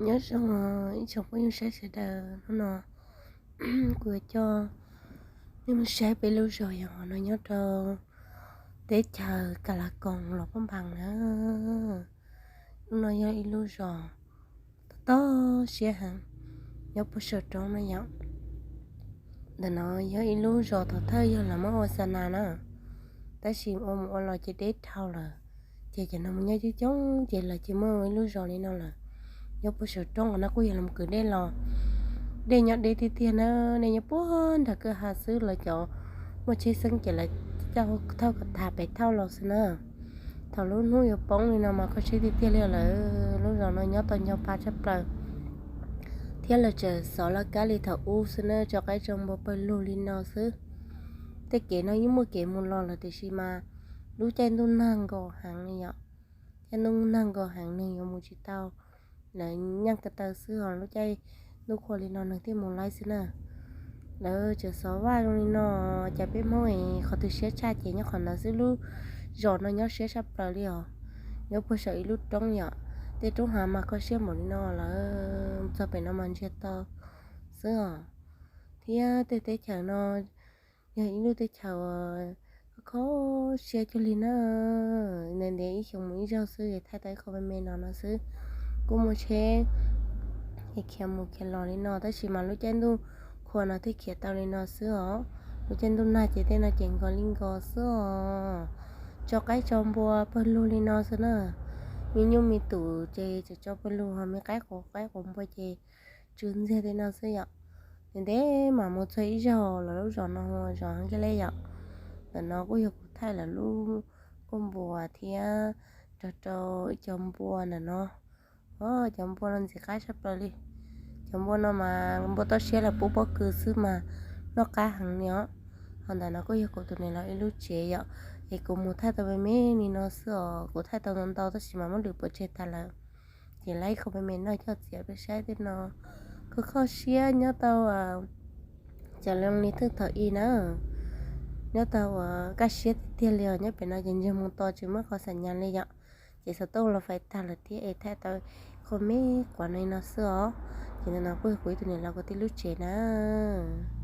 Nyob zoo ib tsoom phooj ywg saib sawv daws, hnub no kuv yuav coj nej mus saib peb lub zos yom, no nyob rau teb chaws Kas Las Koos, Luam Phaj Npaas na. Lub no yog ib lub zos tob tob siab heev, nyob puag saum roob no yom. Ntawm no yog ib lub zos thaum thawj yog lawv muab ua xa nas na, tab sis ua mus ua los ces deb dhau lawm, ces cov neeg mus nyob coob coob ces lawv cia muab ua ib lub zos li no lawm. Nyob puag saum roob no kuj yog lawv mus kwv dej los, dej nyob deb tiag tiag na, dej nyob puag nram kwj ha xwb, lawv cov muaj tsheb xeeb ces lawv coj thauj kom tas pem thauj los xwb na. Thaum lub hnub yuav poob li no mas kho siab tiag tiag li lawm, lub zos no nyob tau nco pa tshaj plaws, thiab lawv tseem xov laj kab li thaum ub xwb na, tso qaib tso npua pawg lug li no xwb. Tej kev no yeej muaj kev mus los lawm tiam sis mas lub caij ntuj nag nkaus heev li yom, caij ntuj nag nkaus heev neeg yuav mus tsis tau, lawv nyeej ko taw xwb, ho lub caij ntuj qhua li no neeg thiaj mus laib xwb na. Lawv tseem xov vaj zoo li no, cas peb Hmoob es qhov twg siab tshaj ces nyob qhov ntawd xwb, lub zos no nyob siab tshaj plaws li os. Nyob puag saum ib lub roob yom, tej roob hav mas kho siab npaum li no lawm, txog pem no mas ntsiag to xwb os. Thiab tej teb chaws no yog ib lub teb chaws kho siab cuag li na. Ntev ntev ib xyoo mus ib zaug xwb es thaij tau ib qho me me no no xwb. Kuj muaj tsheb khiav mus khiav los li no tab sis mas lub caij ntuj qhua no thiaj khiav tau li no xwb os. Lub caij ntuj nag ces tej no ces nkaus li nkaus xwb os. Tso qaib tso npua pawg lug li no xwb na. Me nyuj me tus ces tseem tso pawg lug, ho me qaib quav qaib quav npua ces tsw ntxiag li no xwb yom. Ntev ntev mas mus txog ib zaug los lub zos no zos Nkiaj Leb yom. Ntawm no kuj yog kuv thaij lawv lub kuj npua thiab, rau rau ib co npua ntawm no. Cov npua no ntxim qab tshaj plaws li. Cov npua no mas npua toj siab lawv pub pob kws xwb mas noj qab heev li os. Ho ntawm no kuj yog kuv tus niam laus ib lub tsev yom, es kuv mus thaij tau me me li no xwb os, kuv thaij tau ntau ntau tab sis mas muab lwm pov tseg tas lawm. Ces laib ib qho me me noj coj txiav peb saib tej no. Kho kho siab nyob tau cov leej li thwj thaum ub na, nyob tau uas kaj siab tiag tiag li os. Nyob pem no ces ntsiag mus to tsis muaj qhov xam nyas li yom. Ces xov tooj los fais tag lawm thiab es thaij tau qho me quav no li no xwb os. Ces ntawm no kuj yog kuv ib tug niam laus kuv tij lub tsev na.